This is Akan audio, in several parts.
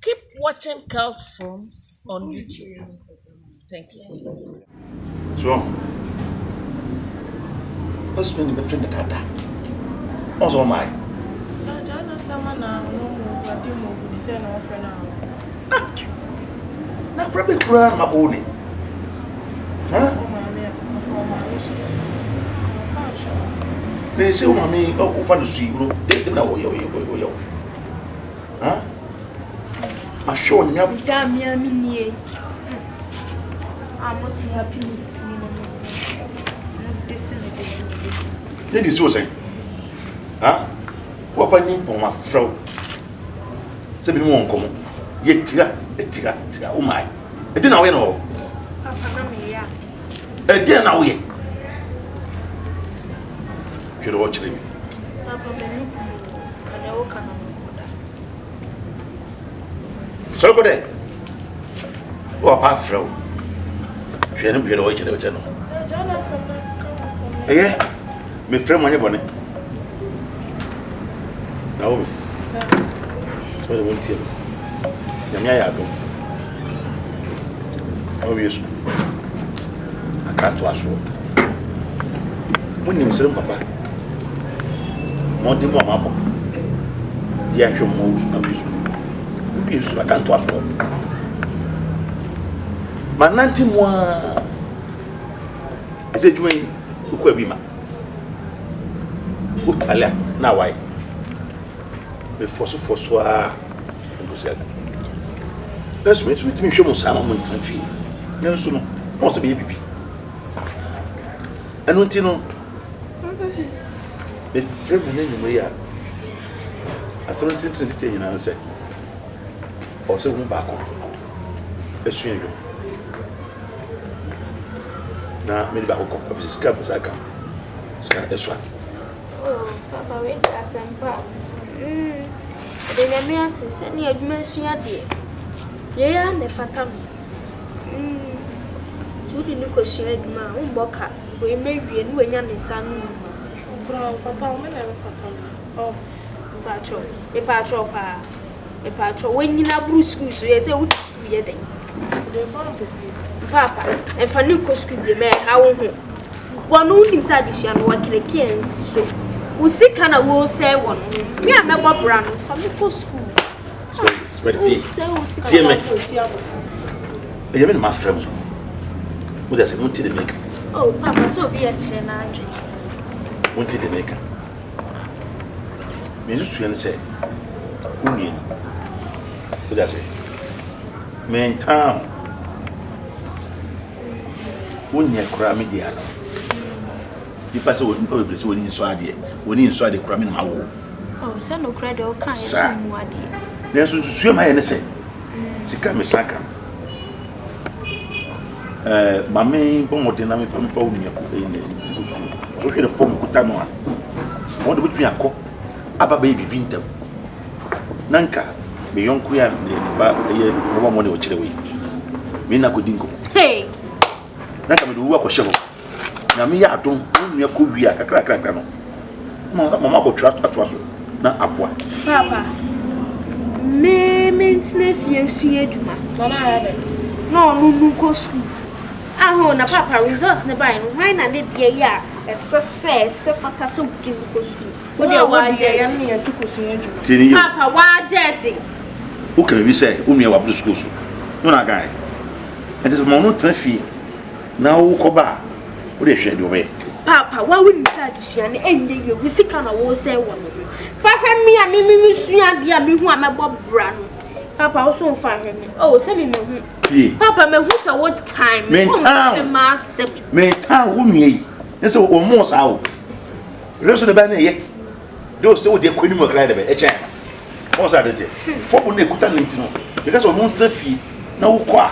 Keep watching Kel's Films on YouTube. Thank you. So, ɔsoma ni bɛfrɛ ne tata. Ɔsɛ ɔma ayɛ. Na gya na sama na ɔno mu ade mu obu sɛ na ɔfrɛ no awo. Na akora bɛ kura na makɔ wo ne. Ha? Wo maame a ɔfa wo maame so. Ɔfa so. Na ɛsɛ wo maame ɔfa no so yi no de na ɔyɛ ɔyɛ ɔyɛ ɔyɛ. Ha? Ahwɛ ɔnya. Da mia mi nie. A mo te happy ni no mo te. Mo desi me desi me desi. Ne desi wo sɛn? Ha? Wo papa ni pɔn ma frɛ wo. Sɛ bi ne wɔn nkɔmɔ. Yɛ tira, tira, tira wo maa. Ɛde na woyɛ no wɔ. Papa na me yɛ ade. Ɛde na woyɛ. Hwɛ dɛ wɔkyerɛ mi. Papa me no kunu ka na wo ka na mo kɔda. Sɔrɔ kɔ dɛ. Wo papa afrɛ wo. Hwɛ ne hwɛ dɛ wɔkyerɛ wɔkyerɛ no. Na gya na asɛm na ka asɛm na. Ɛyɛ mefrɛ mo anyɛ bɔne. Na wo me. Sɛ wɔde wɔn tie me. Nyame ayɛ adom. Na wɔwie sukuu. Aka atoa soɔ. Monim sɛ papa. Mmɔden mu a mabɔ. De ahwɛ mo ma wie sukuu. Wowie sukuu aka ntoa soɔ. Manante mu a. Ɛsɛ adwuma yi wokɔ abi ma. Wotale a na awae. Mefɔsofɔso a nkosi aka. Pɛso me nso metumi hwɛ mo saa ma mo ntena fie. Nanso no, na ɔsɛ meyɛ bibi. Ɛno nti no, mefrɛ mo ne nnwuma yi a asɛm no tentene tete nyinaa no sɛ ɔwɔ sɛ wo mu baako asua adwuma. Na mede baako kɔ, ɛfiri sɛ sika mpɛ aka sika ɛso a. Oh, Papa, wei de asɛmpa. Ɛde Nyame ase sɛnea adwuma sua deɛ, yei ara na ɛfata me. Nti wode ne kɔsua adwuma a, wombɔ ka. Wei mɛwie ne wanya ne nsa no nnwuma. Okura ɔmfata wo, me na ɛbɛfata me. Oh, mpakyɛw, mepakyɛw paa. Mepakyɛw, wanyina boro sukuu so, yɛ sɛ wode sukuu yɛ dɛn? Wode bɔ ampɛsie. Papa, ɛmfa ne nkɔ sukuu bi ma ɛha wo ho. Wɔn wonim sɛ adesua no wɔkerekee nsi so. Wo sika na wɔresɛe wɔ no. Me a mɛbɔ bra no, fa me kɔ sukuu. Spread tie. Wosɛe wo sika. Tie me. Sɛ ɔti abɔfra. Ɛyɛ me na mafrɛ mo. Wode sɛ monte de meka. Oh, Papa, sɛ obi akyerɛ n'adwene. Monte de meka. Me nsusua ne sɛ wo nua ni. Wode ase. Mentaa wo. Wonyɛ koraa me deɛ ano. Nipa sɛ nipa bebree sɛ wɔni nsɔ adeɛ. Wɔni nsɔ adeɛ koraa me na mawo. Oh, sɛ nokorɛ deɛ ɔka yɛ Saa. sɛ mu adeɛ. Nanso nsusua ma yɛ ne sɛ sika me san ka no. Ɛɛ maame bɔ mmɔden na mefa mefa wo nua kɔ ɛyi na ɛyi sukuu. So hwɛ ne fɔm kuta no a wɔn de bɛtumi akɔ aba bɛyɛ biribi ntɛm. Na nka me yɔnko yi a ne ba ɛyɛ mɔbɔ mɔ ne ɔkyerɛ wei. Me na kɔdi nkɔmmɔ. Hey! Na nka mede wo akɔhyɛ hɔ. Na meyɛ adom wo nua kɔ wie a kakrakrakra no. Ma mama akɔtwerɛ atoa so na aboa. Papa, me mentena fie sua adwuma. Na na ayɛ dɛ. Na ɔno no nkɔ sukuu. Aho, na papa, results ne bae no, hwan na ne deɛ yɛ a ɛsɛ sɛ ɛsɛ fata sɛ wodi no kɔ sukuu? Wo deɛ Wo a wodi waagye ɛyɛ no yɛ sɛ kɔsua adwuma. Tie ne yie. Papa, waagye agye. Woka biribi sɛ wo nua waboro sukuu so. Wo na aka ɛ. Ɛnti sɛ ma ɔno tena fie na wokɔba a wode hwɛ deɛ ɔbɛyɛ. Papa, wa wonim sɛ adesua no ɛnyɛ yie, wo sika na wɔresɛe wɔ no ho. Fa hwɛ me a me me mesua adeɛ a mehu a mɛbɔ bra no. Papa, wo so mfa hwɛ me. Oh, sɛ me mehu. Tie. Papa, mehu sɛ wo time. Mentaa wo. Wo m'asɛm. Mentaa wo nua yi. Ne sɛ wɔn mo saa o. Hwɛ so ne bɛn na ɛyɛ. De o sɛ wo deɛ kɔ anim kakra yɛ dɛ bɛ ɛkyɛn. Wɔn sɛ ade te. Fɔm na ekuta ne nti no. Bɛka sɛ ɔno ntena fie na wokɔ a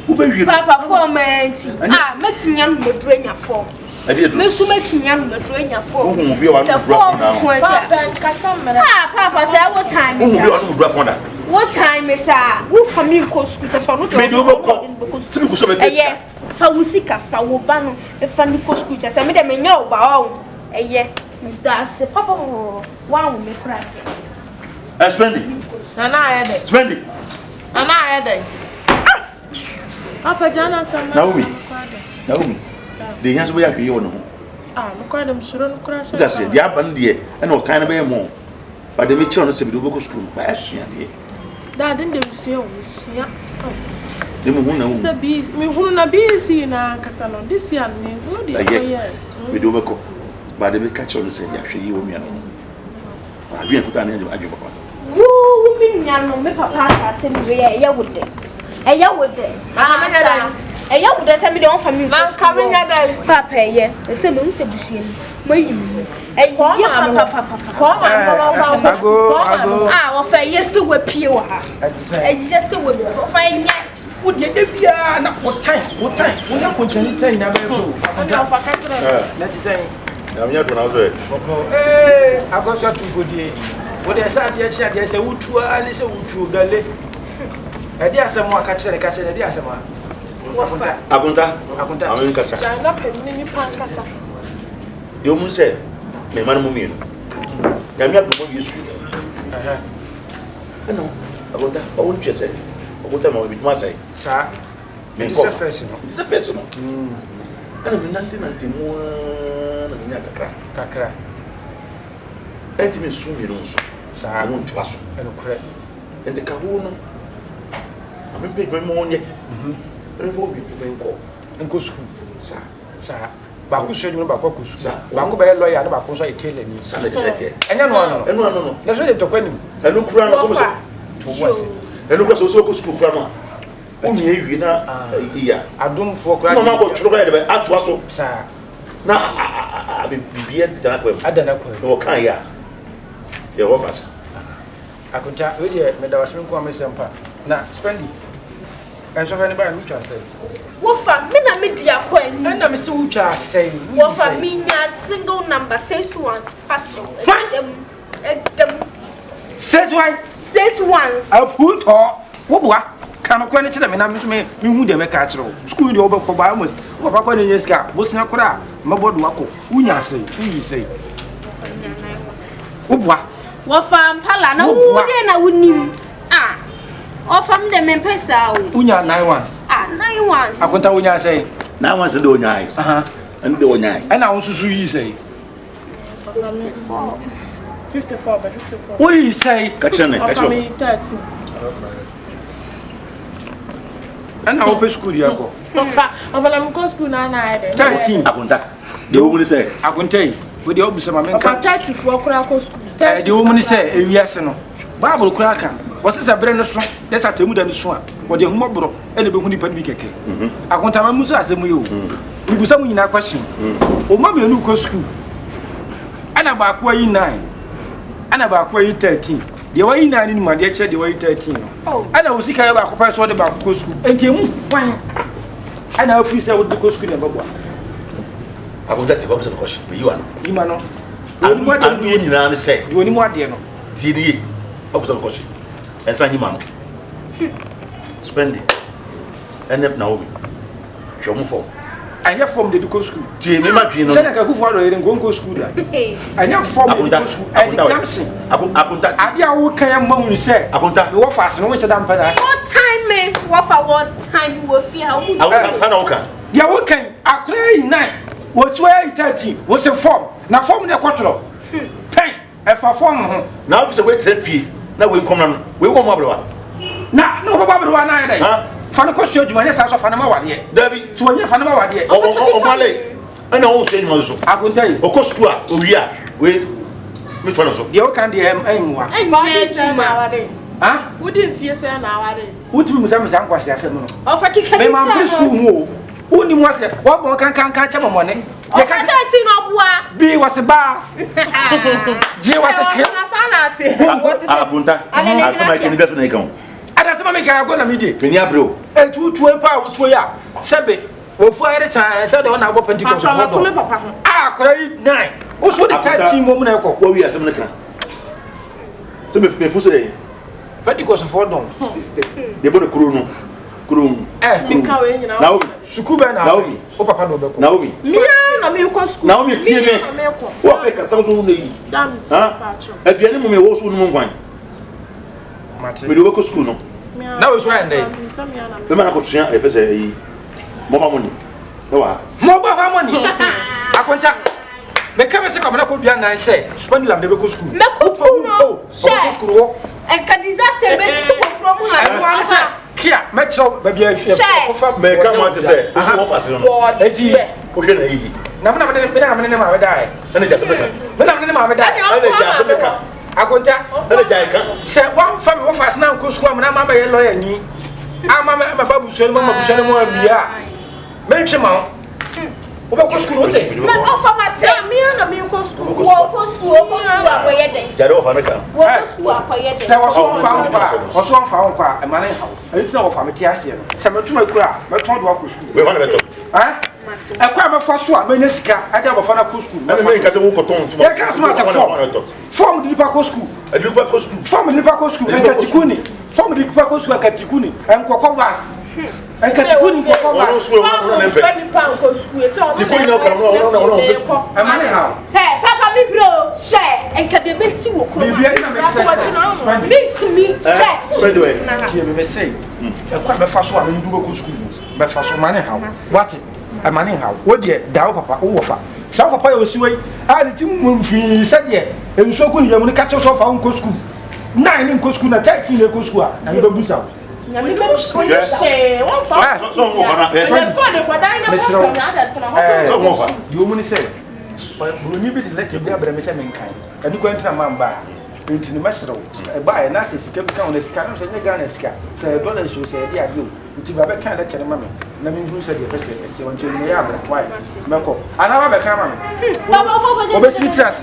wobɛwie no. Papa, fɔm nti. Ah, mɛtumi anom aduro anya fɔm. Ɛde aduro. Me nso mɛtumi anom aduro anya fɔm. Wohu obi a wanom Sɛ aduro fɔm afɔn da ko nti a. Papa, nkasa mmara. Ah, papa, sɛ wo time Wohu obi a saa. wanom aduro afɔn da. Wo time saa. Wo fa mi nkɔ sukuu kyɛ sɛ ɔno deɛ Mede ɔno wobɛkɔ. ɔde no bɛkɔ Sɛ mekɔ so a mɛpɛ Ɛyɛ sika. fa wo sika fa wo ba no fa no kɔ sukuu kyɛ sɛ me deɛ menyɛ wo ba ɔn. Ɛyɛ meda ase papa wanwo me koraa. Ɛ Spendy. Na na ayɛ dɛ. Spendy. Nana ayɛ dɛn? Papa gya na asɛm na. Naomi. Naomi. Deɛ hia sɛ wobɛyɛ ahwɛ yie wɔ ne ho. Ah, mekora de mesuro no kora hyɛ. Wote aseɛ, deɛ aba no deɛ ɛna ɔtan no bɛyɛ mɔ. But deɛ mekyerɛ no sɛ mede wobɛkɔ sukuu no, mayɛ asua adeɛ. Daade no deɛ mesua o, mesua. Ne mehu na wohu. Sɛ BEC, mehunu na BEC yi na ankasa no, this year no mehunu deɛ ɛkɔyɛɛ. Mede wobɛkɔ. But deɛ meka kyerɛ no sɛ yɛahwɛ yie wɔ nua no ho. Adwene kuta ne adwene papa. Wo wo me nua no me papa aka asɛm wei a ɛyɛ wo dɛ. Ɛyɛ wo dɛ. Asa. Ɛyɛ wo dɛ sɛ me deɛ ɔmfa me nkɔ sukuu. Papa ɛyɛ. Ɛsɛ mehu sɛ busua ni. Mayi me mu. Ɛyɛ papapapa. Ah, wɔfa ɛyɛ sɛ wapie wɔ ha. Ɛyɛ sɛ wapie. Wɔfa ɛnyɛ. Wo deɛ da biara na wo tan wo tan wo ne akɔnkyɛne tan nyinaa bɛyɛ koro. Ɛna ɔfa ka kyerɛ no. Na te sɛn? Nyame adom na so ɛ. Bɔkɔ ee akɔsɔ ato nkodie. Wo deɛ sɛ adeɛ kye adeɛ sɛ wotuo ara ne sɛ wotuo gale. Ɛde asɛm a ka kyerɛ no ka kyerɛ no ɛde asɛm a. Wɔfa. Akonta. Akonta. Maame nkasa. Gyae na pɛ ne nipa nkasa. Deɛ ɔmu sɛ mmarima no mu mmienu. Nyame adom awie sukuu. Ɛna akonta ɔwo nkyɛ sɛ akonta ma ɔbɛtumi asɛe. Saa. Menkɔ. Ɛte sɛ fɛs no. Ɛte sɛ fɛs no. Ɛna menante nante mu ara na menya kakra. Kakra. Ɛntumi nso mmienu nso. Saa. Ɔmo ntoa so. Ɛnokorɛ. Nti ka wo no. Maame mpɛ adwuma ma ɔnyɛ. Ɛmfa obi nkɔ. Nkɔ sukuu. Saa. Saa. Baako sua adwuma baako akɔ sukuu. Saa. Baako bɛyɛ lɔya na baako nso ayɛ tailor ni. Saa na ɛteɛ. Ɛnyɛ no ano no. Ɛno ano no. Na so de ntɔkwa nim. Ɛno kura no. Wɔfa. To wo ase. Ɛno kura sɛ wosɛ wokɔ sukuu kura no a. Wonua ewie na iya. Adomfoɔ kura. Mama akɔ twerɛ kora yɛ de bɛ atoa so. Saa. Na biribi adana kwan mu. Adana kwan mu. Na wɔka yɛ a. Yɛ wɔ fa sa. Akonta, wei deɛ meda wase me nko a mesɛ mpa. Na Spendi, ɛnsɔhwɛ no bae no wotwa sɛe. Wɔfa, me na me di akɔ anim. Ɛna me se wotwa sɛe. Wɔfa, me nya single number six ones pahyɛw. Ɛdam, ɛdam. Six one? Six ones. Apuutɔ, woboa. Ka nokorɛ no kyerɛ me na me nso me mehu deɛ mɛka akyerɛ wo. Sukuu deɛ wobɛkɔ by almost wo papa kɔ ne nyɛ sika bosea koraa mɛbɔ do akɔ. Wonya sɛe, woyi sɛe. Woboa. Wɔfa mpala na wo deɛ na wonim. Ah, ɔfa me deɛ mempɛ saa o. Wonya nine ones. Ah, nine ones. Akonta wonya sɛe. Nine ones de onyae. Ɛno de onyae. Ɛna wo nso so yi sɛe. 54. 54 bɛ 54. Woyi sɛe. Ka kyerɛ ne, ka kyerɛ. Ɔfa me 13. Ɛna wopɛ sukuu deɛ kɔ. Ɔfa, ɔfa na mekɔ sukuu na ana ayɛ dɛ. 13. Akonta. Deɛ wɔ mu ne sɛ. Akonta yi, wo deɛ wobisa ma menka. Ɔfa 30 foɔ koraa kɔ sukuu. Deɛ wɔ mu ne sɛ, ewiase no, Bible koraa ka, wɔse sɛ berɛ no so, na sɛ atemmu da no so a, wɔde ahummɔborɔ na ɛbɛhu nnipa no bi kɛkɛ. Mhm. Akonta ma mmusa asɛm yi o. Mebusa mo nyinaa question. Ɔma mmienu kɔ sukuu, ɛna baako ayi 9, ɛna baako ayi 13. Deɛ wayi 9 no nim adeɛ kyerɛ deɛ wayi 13 no. Ɛna wo sika yɛ baako pɛ sɛ ɔde baako kɔ sukuu. Enti emu hwan ɛna afiri sɛ wode kɔ sukuu na ɛbɛboa? Akonta ti kɔmsɛ no kɔhye, meyi wa no. Yi ma no. Ano yɛ nyinaa ne sɛ. Deɛ onim adeɛ no. Tie ne yie. Ɔkɔsɛ no kɔhye. Ɛnsa nyi ma no. Spending. Ɛne Naomi. Hwɛ ɔmo fam. Ɛnyɛ fam de de kɔ sukuu. Tie me ma dwen no. Sɛnea Kakufo Addo yere nko nkɔ sukuu da. Ɛnyɛ fam de de kɔ sukuu. Ɛde gamse. Akonta. Ade a woka yɛ mma hunu sɛ. Akonta. Mewɔ faase no wonhyɛ da mpɛ na ase. Wɔtan me wɔfa wɔtan me wɔ fie ha. Akonta na woka. Deɛ woka yi akora yi 9 wɔsi yi 13 wɔsi fam na fam na ɛkɔtwerɛ pɛn ɛfa fam ho. Na wofisɛ woatena fie na wei nkɔmna no wei wɔ mu aberewa. Na na wɔbɛbɔ aberewa na ayɛ dɛ. Fa no kɔ sua adwuma nyɛ saa so fa no ma wadeɛ. Dabi. So wɔnyɛ fa no ma wadeɛ. Ɔmale ɛna ɔwɔ sua adwuma nso. Akonta yi. Ɔkɔ sukuu a owie a wei metwa no so. Deɛ woka deɛ ɛmmoa. Ɛnyɛ adwuma. Ha? Wodi mfie sɛn na aware? Wotumi musa me saa nkwasi asɛm no. Ɔfa keka bi kyerɛ no. Mema mpere sukuu mu o. Wonni mu asɛ wɔbɔ kankanka kyɛ mɔmɔne. Ɔfa 13 ɔboa. Bi wɔse baa. Gye wɔse kre. Akonta. Asɛm a ɛka ni bi asɛm na ɛka o. Adasɛm a meka agɔ na medi. Meni abere o. Etu tuo pa a wotuo yi a sɛbe wɔfu ayere kyan sɛ deɛ ɔna abɔ Pentecost fo bɔ. A akora yi 9. Woso de 13 mom na ɛkɔ. Wɔwi asɛm no ka. Sɛ mefu sɛ dɛn? Pentecost fo dɔn. Deɛ bɔ no kuro no. Kuro. Eh. Naomi. Sukuu bɛn na Naomi. Wo papa na ɔbɛkɔ. Naomi. Mia na mekɔ sukuu. Naomi tie me. Wo afɛ kasa so wo na yi. Dam ti pa kyɛw. Aduane mu me wɔ so no mu nkwan. Mate. Mede wobɛkɔ sukuu no. Na wo so ayɛ ndɛ. Bɛma no akɔtua ɛfɛ sɛ ɛyi mɔma mo ni ɛwɔ ha. Mɔba hɔ mɔ ni. Akonta. Meka me sɛ kɔmena kɔdua nan sɛ Spanilam de bɛkɔ sukuu. Mɛkɔ sukuu no. Ɔbɛkɔ sukuu no wɔ. Ɛnka disaster bɛsi wɔ kurom ha. Ɛno ara ne sɛ kia mɛkyerɛ baabi a ɛkɔfa. Mɛka mo ate sɛ wosi wɔn fa ase no. Eti wohwɛ na eyi. Na me na me ne na me ne maame daeɛ. Ɛna gya sɛ bɛka. Me na me ne maame daeɛ. Ɛna gya sɛ bɛka. Akonta. Ɛna gya ɛka. Sɛ wɔnfa me wɔfa ase na nkɔ sukuu amena ama mɛyɛ lɔya ni. Ama mɛ ama ba busua no mu ama busua no mu awia a. Mentwe ma wo. Wobɛkɔ sukuu no wote. Mɛ ɔfa ma te. Na mea na menkɔ sukuu. Wɔkɔ sukuu wɔkɔ sukuu akɔyɛ dɛn. Gyare wɔfa no ka. Wɔkɔ sukuu akɔyɛ dɛn. Sɛ wɔso wɔmfa wo nkɔ a wɔso wɔmfa wo nkɔ a ɛma ne nhaw. Ɛno nti na wɔfa me te aseɛ no. Sɛ mɛto akura a mɛtɔn de wakɔ sukuu. Wei hɔ na bɛtɔ. Ɛkɔ a mɛfa so a mɛnya sika ɛde abɔfra no akɔ sukuu. Ɛna mɛnka sɛ wokɔtɔn ntoma. Yɛka asɛm asɛ fɔm. Fɔm de nipa kɔ sukuu. Ɛde nipa kɔ sukuu. Fɔm de nipa kɔ sukuu. Nkatikuni. Fɔm de nipa kɔ sukuu nkatikuni. Nkɔkɔ was. Nkatikuni nkɔkɔ was. Fɔm fɛ nipa nkɔ sukuu. Ɛsɛ ɔmo na ɛna ɛna ɛkɔ. Ɛma ne ha. Hɛ papa mi bro hyɛ nka de bɛsi wɔ kurom. Biribi ɛna mɛ sɛ sɛ. Mintumi hyɛ. Tena ha. Tie mi mɛ sɛ ɛkɔ a mɛfa so a mɛ du bɛkɔ sukuu mɛfa so ma ne ha wate. Ɛma ne nhaw. Wo deɛ, da wo papa, wo wɔfa. Saa wo papa yɛ osiwa yi a ne ti mu mfii sɛdeɛ nsuo gu ne yam no ka kyerɛ sɛ ɔfa wo nkɔ sukuu. Nine ne nkɔ sukuu na 13 na ɛkɔ sukuu a, Nyame bɛbusa wo. Nyame bɛbusa wo. Mesrɛ wo, deɛ ɔmu ne sɛ, buroni bi de lɛtɛ bi abrɛ me sɛ menkan. Ɛno kwan nti na mamba ha. Nti no mɛsrɛ wo, ɛbaeɛ na sɛ sika bi ka ho na sika no sɛ ɛnyɛ Ghana sika, sɛ ɛyɛ dollars o, sɛ ɛyɛ de adeɛ o. Nti bra bɛka lɛtɛ no ma me na menhunu sɛdeɛ ɛpɛ sɛ ɛteɛ wɔ nkyɛn meyɛ abra why mɛkɔ anaa wabɛka ama me ɔbɛsi ne tiri ase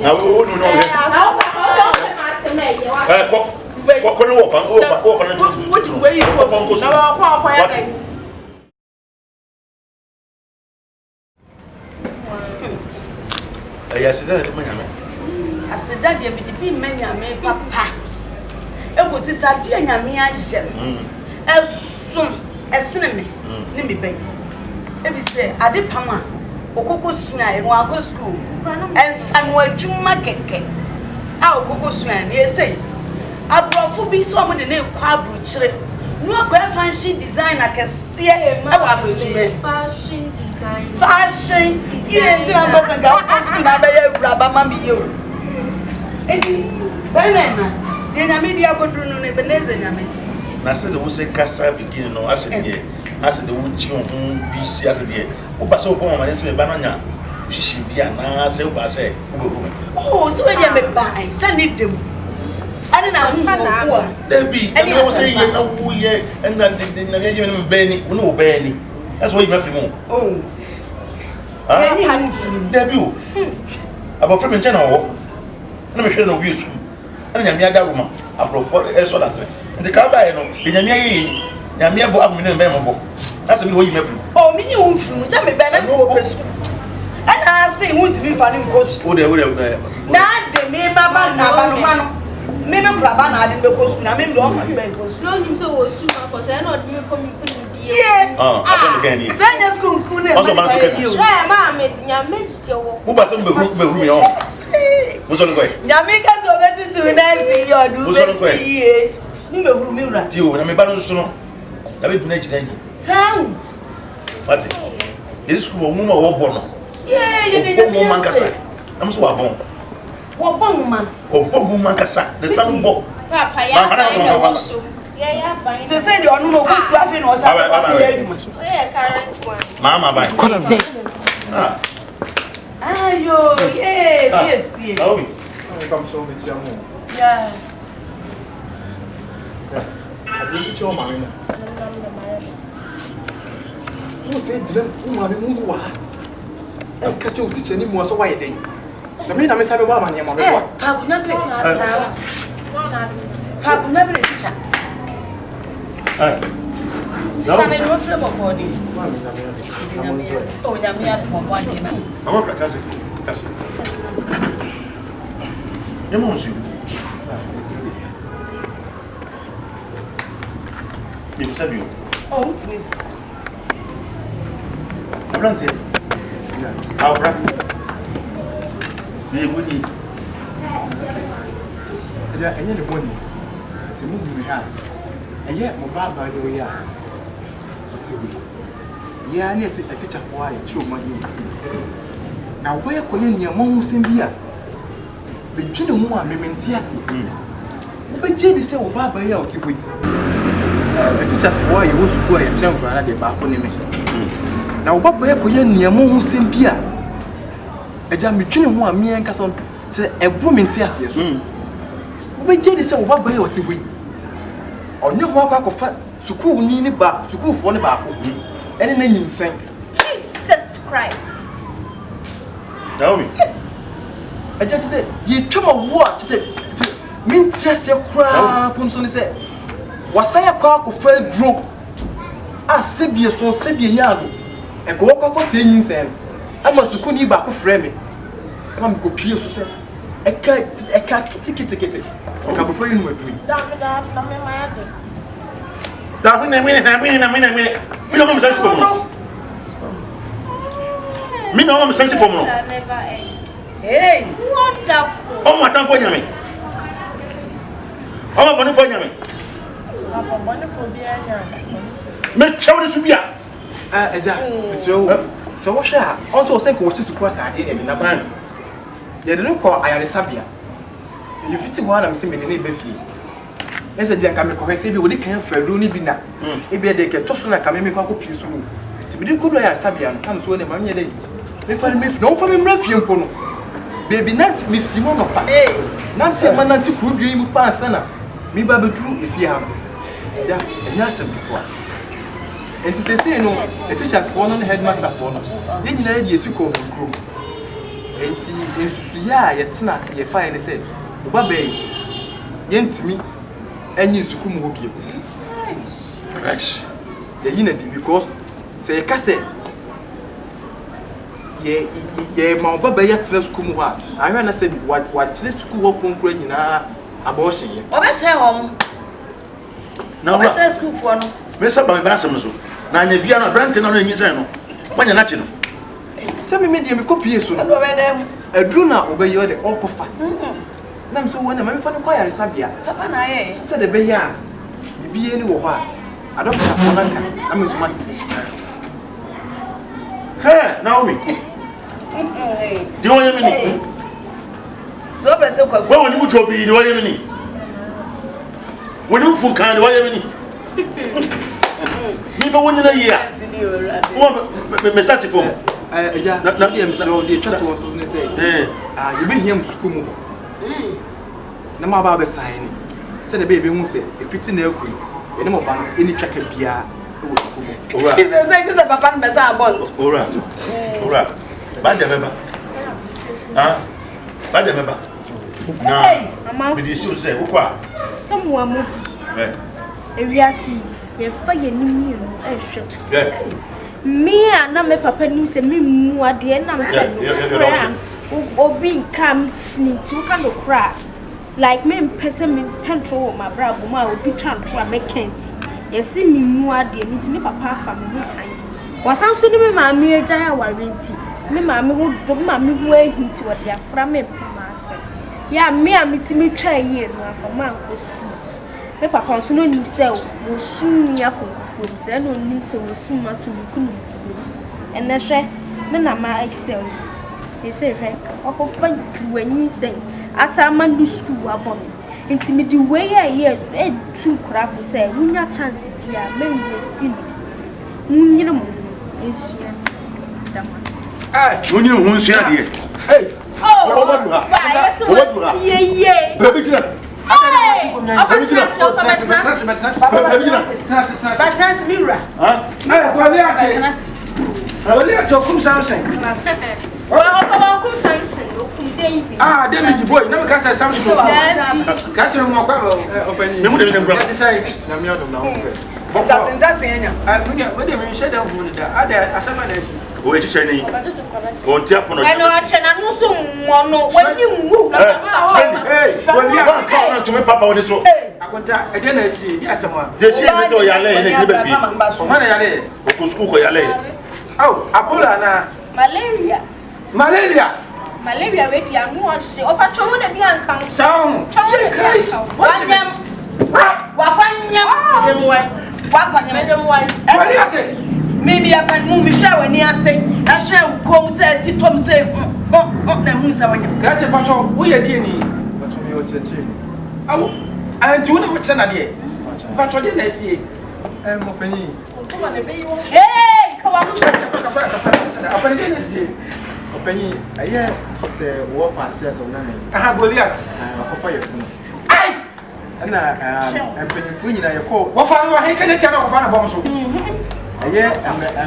na wo nu na ɔhwɛ ɛ kɔ kɔ ne wɔfa wɔfa wɔfa ne tutu wɔfa nkɔ so wate. Ɛyɛ aseda na ɛde ma Nyame. Aseda deɛ mede bi mma Nyame papa. Ɛkɔsi sɛ adeɛ Nyame ayɛ no mm. ɛso ɛsene me mm. ne me bɛn. Ɛfiri sɛ ade pam a ɔkɔkɔ suaeɛ no wakɔ sukuu ɛnsa no adwuma kɛkɛ a ɔkɔkɔ suaeɛ no yɛsɛ aborɔfo bi sɛ wɔn de ne kɔ aburokyire na wakɔyɛ fashion designer kɛse. Seɛ ɛwɔ aburokyimɛ. Fashion design. Fashion yie nti na mpɛ sɛ nka wokɔ sukuu na abɛyɛ awuraba ma me yie o. Eti bɛrima ɛma deɛ nyame di akɔduru no no Ebenezer nyame. Na sɛdeɛ wo sɛ kasa beginning no asɛ deɛ asɛ deɛ wokyi wo ho bi si asɛ deɛ woba sɛ wobɔ mamaneɛ sɛ meba no anya position bi anaasɛ woba sɛ wobɛhu me. Oh sɛ wei deɛ mebae sɛ ne da mu ɛne na ho wɔ Dabi, ɛna wo sɛ yɛ na wo yɛ ɛna na yɛ yɛ ne bɛn ni, wo ne wo bɛn ni. Ɛsɛ wo yi ma firi mu. Oh. Ah, dabi o. Abɔfra mi nkyɛn na ɔwɔ. Ɛna mehwɛ na owie sukuu. Ɛna nyame ada roma aborɔfo ɛsɔ n'ase. Nti ka baeɛ no, de nyame ayɛ yɛ ni. Nyame abɔ ahome ne bɛn mɔbɔ. Na sɛ mi de wɔyi ma firi mu. Oh, mi nyi wo mfiri mu sɛ me bɛn na mi wɔ pɛ sukuu. Ɛna ase wo ntumi nfa ne nkɔ sukuu. Wo de wo de. Na de me ma ba na ba no ma no. Me me kura ba na ade me kɔ sukuu na me de ɔmfa me bɛn kɔ sukuu. Na onim sɛ wɔ sukuu akɔ sɛ ɛna ɔde me kɔ me kɔ ne die. Yie. Ah, asɛm de kan ni. Sɛ nyɛ sukuu nku ne ɛma nipa yɛ yie o. Ɛ maa me nyame deɛ wɔ. Wo ba sɛ mbɛhuru mbɛhuru mi ɔn. Wosɔ ne kɔɛ. Nyame ka sɛ ɔbɛtutu na asi yie ɔde wobɛsi yie. Me mbɛhuru mi wura. Ti o na me ba no nso no. Na bɛ gyina gyina yi. Saa o. Wate. Yɛde sukuu wɔ nwoma a wɔbɔ no. Yee yɛde Ɔbɔ nyame nwoma ase. nkasa. Na mo so wabɔn. Wɔbɔ nwoma. Ɔbɔ nwoma nkasa. Ne nsa no bɔ. Papa yɛ Mamfa na aban na mamfa. wɔ so. Yɛ yɛ aban. Sese deɛ ɔno no ɔkɔ sukuu afei na ɔsa Aba- aba- akɔ yɛ adwuma. Ɔyɛ current one. Maama ban. Ah. Ayo yee Ah. bi esie. Naomi. Yeah. Adeɛ si kyerɛ wo maame no. Wo sɛ gyina wo maame mu wɔ ha. Ɛnka kyerɛ wo tikya ni mua sɛ woayɛ dɛn. Sɛ me na me sa bɛbɔ amaneɛ ma bɛboa. Fa akonnwa brɛ tikya. Fa akonnwa brɛ tikya. Tikya no ne wafiri bɔkɔɔ de. O nyame adom ɔbɔ adeɛ na. Mama bra kase. Kase. Yɛma wo nsuo. Yɛbisa bio. Oh, wotumi bisa. Aberanteɛ. Abra. Na yɛbɔ ni. Agya, ɛnyɛ ne bɔne. Sɛ muhu me ha a, Ɛyɛ mo ba abaayewa yi a ɔte hɔ yi. Yɛn ara ne atikyafoɔ a yɛkyerɛ wɔn adeɛ wɔ sukuu. Na wɔbɛyɛ kɔyɛ nea wɔn bi a medwene ho a memente aseɛ. Wobɛgye adi sɛ wo ba abaayewa a ɔte hɔ yi, atikyafoɔ a yɛwɔ sukuu a yɛkyerɛ nkwadaa no adeɛ baako ne me. Na wo ba bɛyɛ kɔyɛ nea wɔn bi a agya medwene ho a me ankasa no sɛ ɛboro me nteaseɛ so. Wobɛgye adi sɛ wo ba bɛyɛ ɔte hɔ yi, ɔne ho akɔ akɔfa sukuuni ne ba sukuufoɔ no baako ɛne no anyinsɛn. Jesus Christ. Naomi. Agya kyerɛ sɛ deɛ atwa ma wo a kyerɛ sɛ mente aseɛ koraa po nso ne sɛ wasan akɔ akɔfa aduro a sɛbie so sɛbie nya ado ɛkɔ wɔkɔ akɔ sɛ nyinsɛn no ama sukuuni baako frɛ me ɛma mekɔpie so sɛ ɛka ɛka ketekete nka abɔfra yi nom aduro yi. Dabi dabi na me ma yɛ de. Dabi na mene na mene na mene mene mi na ɔma me sansi fam no. Mi na ɔma me sansi fam no. Hey. Wonderful. Ɔmo atamfo nyame. Ɔmo abɔnefo nyame. Abɔnefo bi anya. Mɛkyɛw ne so bi a. Ɛgya, mesrɛ wo, sɛ wohwɛ a, ɔnso ɔsɛ nka wɔhyɛ sukuu ataadeɛ na ɛde naba. Yɛde no kɔ ayaresabea. Yɛfiti hɔ ara na mese mede no reba fie. Na sɛ bia nka mekɔhwɛ sɛ ebia wɔde kan afa aduro no bi na ebia deɛ nka ɛtɔ so na nka me mekɔ akɔpie so no. Nti mede kɔduru ayaresabea no, na me so ɛnna ma menyɛ dɛ memfa no mmra fie. Na wɔmfa me mmra fie mpo no, baabi nante mesi mu anɔpa. Nante a manante kuro dua yi mu paa ansa na meba abɛduru efie ha no. Agya, ɛnyɛ asɛm ketewa. Nti seesei no, teachersfoɔ no ne headmasterfoɔ no, yɛn nyinaa de yɛn ti kɔɔ wɔn kurom. Enti nsusuiɛ a yɛtena ase yɛfaeɛ ne sɛ, wo ba bɛn yi, yɛntumi nyi sukuu mu hɔ bio. Crash. Yɛyi no adi because sɛ yɛka sɛ yɛ yɛma wo ba bɛyɛ atena sukuu mu hɔ a, ahwɛ na sɛ bi wakyerɛ sukuu hɔfoɔ nkura nyinaa abortion yɛ. Wɔbɛsɛe wɔn. Na wura. Wɔbɛsɛe sukuufoɔ no. Mesa ba me ba asɛm no so. Na anya bia no aberante na ɔno anyinsɛn no. Wanya n'akyi no. Sɛ me me deɛ mekɔ pie so no. Aduro na ɔbɛyɛ ɔde ɔkɔfa. Na me sɛ wɔn na ma mefa no kɔ ayaresabea. Papa na ayɛ. Sɛdeɛ ɛbɛyɛ a biribiara ni wɔ hɔ a adɔkotafoɔ no aka na me nso mate. Hɛ Naomi. Deɛ ɔyɛ me ni. So ɔpɛ sɛ kwaku. Wɔn wɔn ni mu twɛ pii deɛ ɔyɛ me ni. Wɔn ni mu fun kan deɛ ɔyɛ me ni. Nipa wɔn nyina yie a. Wɔn mɛ sase fam. Ɛgya na na deɛ mesrɛ wo deɛ twa toɔ so ne sɛ yɛbɛhia mo sukuu mu hɔ na mo aba abɛsan ne sɛdeɛ ɛbɛyɛ yɛbɛhu sɛ ɛfiti na akuri yɛne mo ba no ɛni twaka biara wɔ sukuu mu. Owura. Sɛ sɛ sɛ papa no bɛsa abɔ nto. Owura. Owura. Ba deɛ mɛba. Ah. Ba deɛ mɛba. Na mede si wo sɛ wokɔ a. Sɛ mo a mo bi. Ewiase yi yɛmfa yɛn anim mmienu nhwɛ to. Me a na me papa nim sɛ memmu adeɛ nam sɛ nokorɛ a obi nka me kyini nti woka nokorɛ a like mempɛ sɛ mepɛ ntorɔ wɔ m'abrabɔ mu a obi twa ntorɔ a mɛka nti yɛse memmu adeɛ no nti me papa afa me ho tan. Wasan nso ne me maame agyae aware nti me maame ho dɔ me maame ho ahi nti ɔde afra mempɛ m'asɛm. Yɛ a me a metumi twaa yie no afa mankɔ sukuu. Me papa nso na ɔnim sɛ wɔsum me akɔ nkokoam, sɛɛ na ɔnim sɛ wɔsum me ato me kunu nkokoam. Ɛnnɛ hwɛ, me na ma excel yi. Seesei hwɛ, wakɔfa kuruwa nyinsɛn asan ama ne sukuu abɔ me. Nti mede wei a ɛyɛ ɛtu nkwadaa fo sɛ wonya chance bi a mɛnwasti no. Monyere mo ho nsua. Meda mo ase. Monyere mo ho nsua adeɛ. Oh, Wɔwɔ ha. Baabi gyina. Ah, David boy, na me kasa Samson. Ka kyerɛ mu akwa ba. Ne mu de ne nkura. Ti sɛ. Na mi adom na wo fɛ. Ntase ntase anya. Ah, me de, me de me nhyɛ da hu ne da. Ada asɛm na asi. O ekyikyɛ ni. Wɔn ti apɔnɔ. Ɛna ɔkyɛ na no so mmɔ no w'ani nwu. Hey, wɔn ka ɔno ntumi papa wɔn so. Akonta, ɛdeɛ na asi, di asɛm a. Deɛ si ɛni sɛ ɔyalɛ yɛ na ɛdi bɛ fie. Ɔhɔn na yalɛ yɛ. Ɔkɔ sukuu kɔ yalɛ yɛ. Aw, Apollo anaa? Malaria. Malaria. Malaria wei di ano ɔhye. Ɔfa twɛn ho na bi anka ho. Saa ho. Twɛn ho na bi anka ho. Wanyam. Wakwanyam. Wakɔnyem. W'ani ate. Me meyɛ pan mu mehwɛ w'ani ase ɛhwɛ wo kɔn mu sɛ titɔm sɛ ho ho ho na ehu sɛ wonyem. Krakye patɔ woyɛ deɛ ni? Patɔ meyɛ ɔkyerɛkyerɛni. Awo nti wo na wokyerɛ no adeɛ? Patɔ deɛ na asie? Ɛɛ mɔpanyin. Hey, ka w'ano to. Kafra kafra kafra deɛ na asie? Ɔpanyin ɛyɛ sɛ wɔfa ase asɛ wɔn nan. Aha Goliath. Wakɔfa yɛ funu. Ai! Ɛna mpanyinfoɔ nyinaa yɛkɔ. Wɔfa no wɔ he kɛnyɛ tia na wɔfa no bɔm so. Ɛyɛ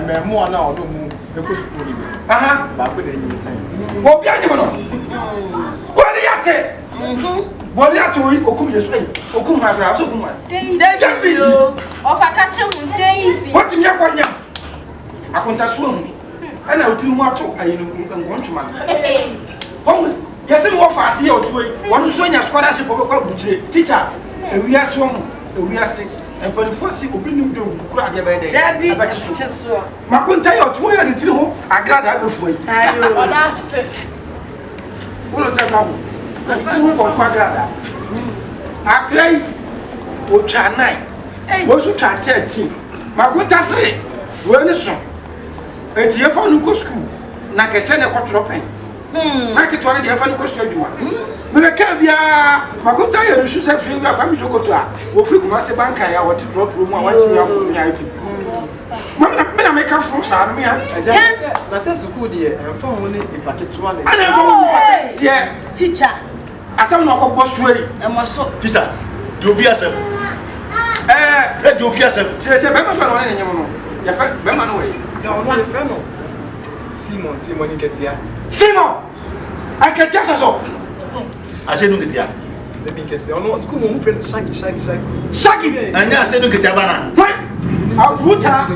mmɛɛmoa no a ɔno mu ɛkɔ sukuu no bi. Baako na ɛnyinsɛn. Obi anyim no. Goliath. Goliath oyi okum Yesu ɛyi okum ha koraa ɔsɛ okum ha. David. Ɔfa kakyɛ mu David. Wɔtumi akɔ nyam akontaso ahu ɛna otiri ho ato ayi no nkɔntoma no. Wɔn yɛsɛ mi wɔ faase yɛ ɔtuo yi wɔn nso anya scholarship wɔbɛkɔ aburukyire teacher ewiase wɔn ewiase mpanimfoɔ si obi nim dwom kukuru adeɛ bɛyɛ dɛ Dabi ɛbɛkye so so. Makonta yɛ ɔtuo yɛ ne tiri ho agradaa bɛfua yi. Ɔda ase. Wọ́n sɛ fa ho ne tiri ho kɔnfo agradaa akra yi otwa 9 wɔn nso twa 13 makonta se wɔn ani so eti yɛfa no kɔ sukuu na kɛsɛ na ɛkɔtwerɛ pɛn. Na ketewa no deɛ ɛfa no kɔsua adwuma. Mebɛkaa biara makonta yɛ ne su sɛ fie wura Kwame Dwokoto a wɔfiri Kumase Bankan a wɔte trɔtrɔ mu a wɔatumi afo fia api. Me na meka fo saa no mea. Agya na sɛ sukuu deɛ ɛmfa ho ne nipa ketewa ne. Ana ɛmfa ho nipa kɛseɛ. Teacher. Asɛm na ɔkɔbɔ soɔ yi. Ɛmɔ so. Teacher, deɛ ofi asɛm. Ɛɛ. Deɛ ofi asɛm. Kyerɛ sɛ bɛrima fɛ na ɔne ne nyem no. Yɛfɛ bɛrima no wɔ yi. Na ɔno yɛfrɛ no Simon, Simon Nketia. Simon! Nketia sɔsɔ. Asedu Nketia. Ebi Nketia. Ɔno sukuu mu ɔmo frɛ no Shaggy Shaggy Shaggy. Shaggy! Ɛnyɛ Asedu Nketia ba na. Hwan? Abuta.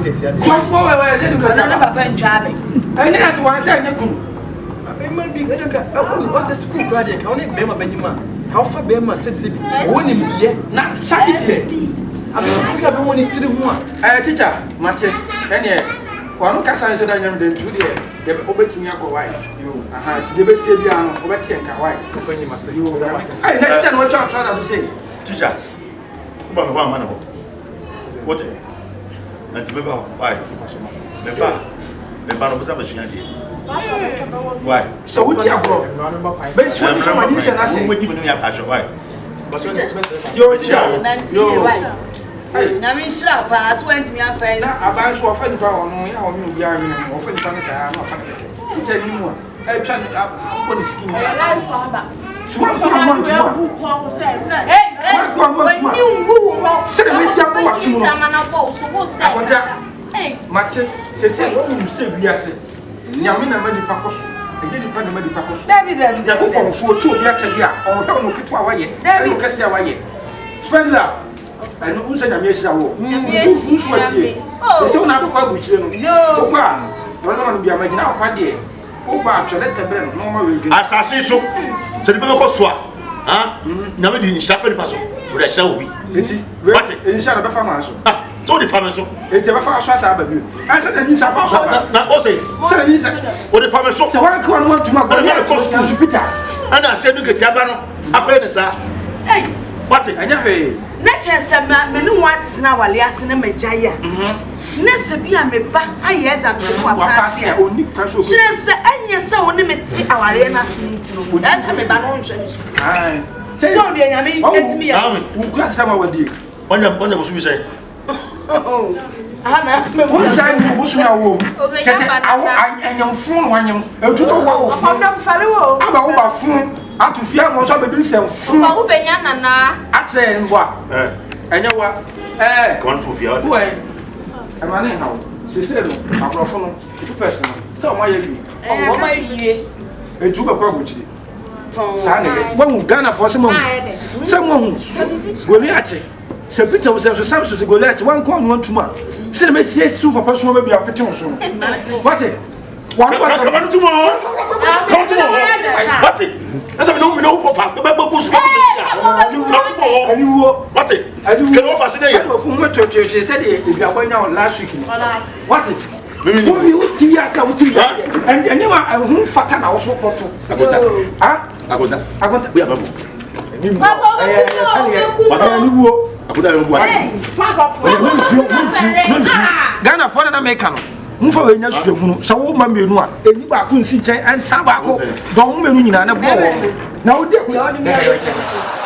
Kɔnfoɔ wɛ wɛ Asedu Nketia. Ɔno ne papa ntwa abɛ. Ɛnyɛ ase wɔn sɛ ɛnyɛ kunu. Abɛma bi ɛdɛ ka ɛwɔ ɔsɛ sukuu kura deɛ ka ɔne bɛrima bɛnyim a ka ɔfa bɛrima sɛbisɛbi ɔwɔ nimdeɛ. Na Shaggy deɛ. Abɛnfo bi a bɛwɔ ne tiri ho a. Ɛɛ teacher mate ɛneɛ. Wano kasa nso da nyam dɛ nti wodeɛ deɛ wobɛtumi akɔ wae yoo aha nti deɛ bɛsie biara no wobɛteɛ nka wae yoo ɛy na teacher na watwa atra da so sei. Teacher woba me hɔ amma ne hɔ wote na nti meba hɔ wae meba meba no wobɛsa bɛsua adeɛ wae sɛ wodi agorɔ bɛsua bi sɛ ma nyinsɛ no ase wobɛdi me ne yɛ ahyɛ wae yoo teacher yoo Nyame nhyira wo paa sɛ woantumi amfa ansi. Na aban nso ɔfa nipa wɔ no yɛ a ɔnwene obiara nwene ho ɔfa nipa no saa na ɔfa no kɛkɛ teacher ni mu a ɛtwa ne abɔ ne skin Ɛyɛ life aba. Soma nko a mmoa ntoma soma nko a mmoa ntoma sɛdeɛ mɛsi abɔ w'asom no akonta mate sɛsɛ wonim sɛ wiase Nyame na ma nipa kɔ so ɛnyɛ nipa na ma nipa kɔ so Nyankopɔn so ɔkyɛ obi akyɛdeɛ a ɔhwɛ wo no ketewa a wayɛ ɛne ɔkɛseɛ a wayɛ Spendler Ɛno wohu sɛ Nyame ahyira wo. Nyame Nti wo nso ahyira atie. me. Oh. Ɛsɛ wo na abɛkɔ aburukyire no. Wokɔ a, deɛ ɔbɛma no bia ma gyina hɔ pa deɛ. Wokɔ a, twerɛ lɛtɛ brɛ no na ɔma wei dwene. Asase so, sɛ nipa bɛkɔ so a, ah, Nyame de nhyira pɛ nipa so, ɔde ahyira obi. Nti, wei, Wate? nhyira no bɛfa hwan so? Ah, sɛ wode fa me so. Nti ɛbɛfa so asa aba bio. Ɛnsɛ na nyinsɛn fa so aba. Na, na, ɔsɛ. Sɛ na nyinsɛn. Wode fa me so. Sɛ wanka wano antum a, Ɔde ma no kɔ sukuu. Nanso Peter. Ɛna asɛm no nketewa ba no akɔyɛ ne saa. Ei! Wate? Ɛnyɛ hwee. Na kyerɛ sɛ ma me ne wo atena awale ase na magyae a, na sɛ bi a me ba ayɛ exams ne wapaase a, kyerɛ sɛ ɛnyɛ sɛ wo ne me te awareɛ no ase no nti no, ɛyɛ sɛ me ba no ɔnhwɛ me sukuu. So deɛ Nyame atumi yɛ. Wo kura sɛ ma wadie. Wanya wanya bosomi sɛn? Wonsan ngu bosomi a wowɔ mu. Kyɛ sɛ awo anyamfo na wanyam. Etu bɛ wɔ wo fo. Aba wo ba fo. Ato fie ama nso abɛdi nsɛm fo. Ɔfa wo bɛnya nana. Akyerɛ yɛn mboa. Ɛnyɛ wa. Ɛɛ. Kɔn to fie ɔte. Wo ɛ. Ɛma ne nhaw. Sese no aborɔfo no papers no sɛ wɔn ayɛ wie. Wɔn awie. Etu bɛkɔ aburukyiri. Saa na ɛyɛ. Wahu Ghanafoɔ sɛ moahu. Sɛ moahu Goliat. Sɛ Peter wo sɛ nso Samson sɛ Goliath wankɔ ɔno antum a sɛ na mɛsiesie wo papa so ma bi apete wo so no wate kama no tum hɔ kama tum hɔ wate ɛsɛ mi na wo mi na wo kɔ fa bɛ bɛ busu bɛ busu ya kama tum hɔ aniwuo wate aniwuo kɛlɛ wɔfa se ne yɛ ɛna ofu ho twetwetwe sɛdeɛ eduabɔ nya wo last week no wate wo wo ti wiase a wo ti wiase ɛnyɛ ma ɛho fata na wo so kɔto akonta ah akonta akonta wo yɛ abɛbɔ ɛyɛ ɛyɛ ɛyɛ aniwuo. Akoda yɛ bu ati. Ghanafoɔ na na meka no. Momfa wei nya suahunu sɛ wo ma mmienu a ɛni baako nsi nkyɛn ɛntaa baako dɔn wo mmienu nyinaa ne bɔ wɔn na wodi akɔ.